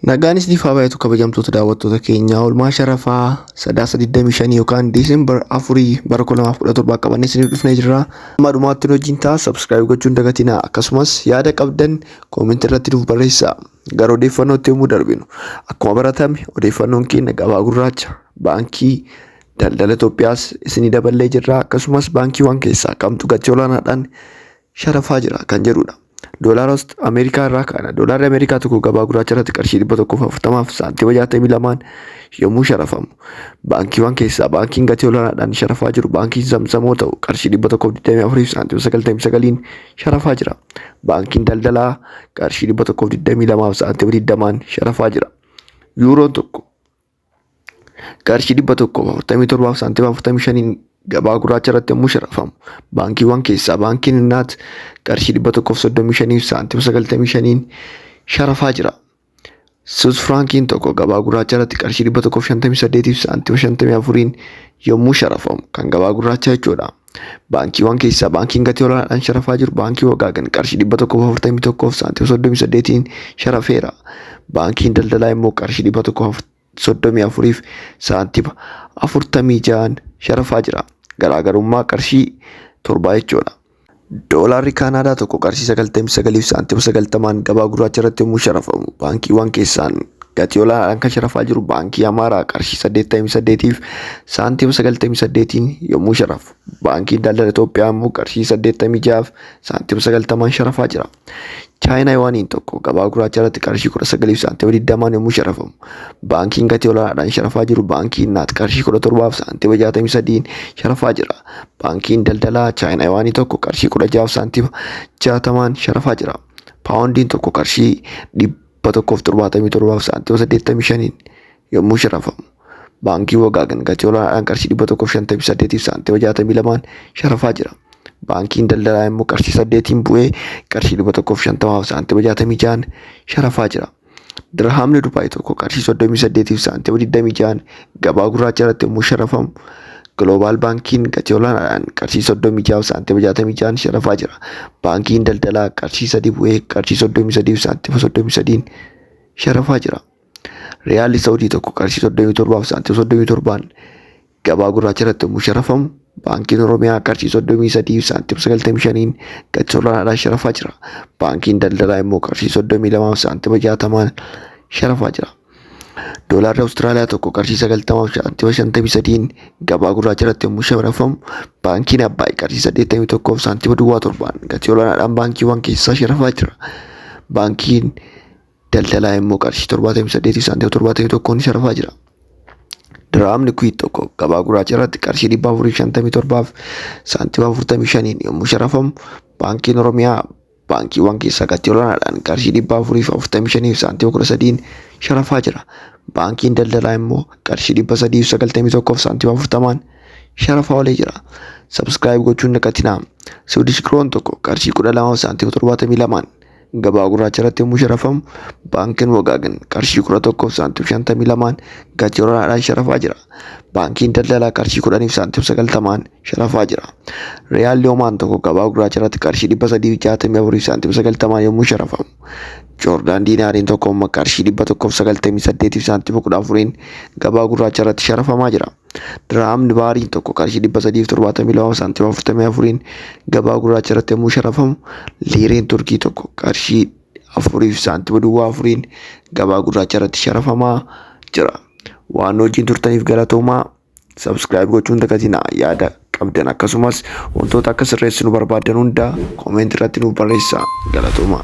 Nagaan isiniif haa baay'atu, kabajamtoota daawwattoota keenyaa. Oolmaa sharafaa Sadaasa 25 yookaan December 4 bara 2017 qabannee isiniif dhufnee jirra. Amma dhumaatti nu wajjin ta'a, subscribe gochuun dagatinaa, akkasumas yaada qabdan comment irratti nuuf barreessaa. Gara odeeffannootti yommuu darbinu, akkuma baratame odeeffannoon keenya gabaa gurraacha Baankii Daldala Itoophiyaas isinii daballee jirra, akkasumas baankiiwwan keessaa kamtu gatii olaanaadhaan sharafaa jira kan jedhudha. Doolaara Ameerikaa irraa kaana. Doolaarri Ameerikaa tokko gabaa gurraacha irratti qarshii 140f saantima 62n yommuu sharafamu, baankiiwwan keessaa baankiin gatii olaanaadhaan sharafaa jiru baankiin Zamzamoo ta'u qarshii 124f saantima 99n sharafaa jira. Baankiin Daldalaa qarshii 122f saantima 20n sharafaa jira. Yuuroon tokko qarshii 147f saantima 45n gabaa gurraacha irratti yommuu sharafamu, baankiiwwan keessaa baankiin Innaat qarshii 135f saantima 95n sharafaa jira. Suus firaankiin tokko gabaa gurraacha irratti qarshii 158f saantima 54n yommuu sharafamu, kan gabaa gurraachaa jechuudha. Baankiiwwan keessaa baankiin gatii olaanaadhaan sharafaa jiru baankii Wagaagan qarshii 141f saantima 38n sharafeera. Baankiin Daldalaa immoo qarshii 134f saantima 46n sharafaa jira. Garaagarummaa qarshii 7 jechuudha. Doolaarri Kaanaadaa tokko qarshii 99f saantima 90n gabaa gurraacha irratti yommuu sharafamu, baankiiwwan keessaan gatii olaanaadhaan kan sharafaa jiru baankii Amaaraa qarshii 88f saantima 98n yommuu sharafu, baankiin Daldala Itoophiyaa immoo qarshii 86f saantima 90n sharafaa jira. Chaayinaa yuwaaniin tokko gabaa gurraacha irratti qarshii 19f saantima 20n yommuu sharafamu, baankiin gatii olaanaadhaan sharafaa jiru baankii Innaat qarshii 17f saantima 63n sharafaa jira. Baankiin Daldalaa Chaayinaa yuwaanii tokko qarshii 16f saantima 60n sharafaa jira. Paawundiin tokko qarshii 177f saantima 85n yommuu sharafamu, baankii Wagaagan gatii olaanaadhaan qarshii 158f saantima 62n sharafaa jira. Baankiin Daldalaa immoo qarshii 8n bu'ee qarshii 150f saantima 66n sharafaa jira. Dirhaamni Dubaay tokko qarshii 38f saantima 26n gabaa gurraacha irratti yommuu sharafamu, Global Baankiin gatii olaanaadhaan qarshii 36f saantima 66n sharafaa jira. Baankiin Daldalaa qarshii 3 bu'ee qarshii 33f saantima 33n sharafaa jira. Riyaalli Saudii tokko qarshii 37f saantima 37n gabaa gurraacha irratti yommuu sharafamu, Baankiin Oromiyaa qarshii 33f saantima 95n gatii olaanaadhaan sharafaa jira. Baankiin Daldalaa immoo qarshii 32f saantima 60n sharafaa jira. Doolaarri Awustiraaliyaa tokko qarshii 90f saantima 53n gabaa gurraacha irratti yommuu sharafamu, Baankiin Abbaay qarshii 81f saantima duwwaa 7n gatii olaanaadhaan baankiiwwan keessaa sharafaa jira. Baankiin Daldalaa immoo qarshii 78f saantima 71n sharafaa jira. Dirhaamni Kuwait tokko gabaa gurraacha irratti qarshii 457f saantima 45n yommuu sharafamu, Baankiin Oromiyaa baankiiwwan keessaa gatii olaanaadhaan qarshii 445f saantima 13n sharafaa jira. Baankiin Daldalaa immoo qarshii 391f saantima 40n sharafaa oolee jira. Subscribe gochuun dagatinaa. Swedish Kroon tokko qarshii 12f saantima 72n gabaa gurraacha irratti yommuu sharafamu, baankiin Wagaagan qarshii 11f saantima 52n gatii olaanaadhaan sharafaa jira. Baankiin Daldalaa qarshii 10f saantima 90n sharafaa jira. Riyaalli Omaan tokko gabaa gurraacha irratti qarshii 364f saantima 90n yommuu sharafamu, Joordaan diinaariin tokko amma qarshii 198f saantima 14n gabaa gurraacha irratti sharafamaa jira. Dirhaamni Baariin tokko qarshii 372 saantima 44n gabaa gurraacha irratti yommuu sharafamu, liireen Turkii tokko qarshii 4 fi saantima duwwaa 4n gabaa gurraacha irratti sharafamaa jira. Waan nu wajjin turtaniif galatoomaa. Subscribe gochuun dagatinaa. Yaada qabdan akkasumas wantoota akka sirreessinu barbaaddan hunda comment irratti nuuf barreessaa. Galatoomaa.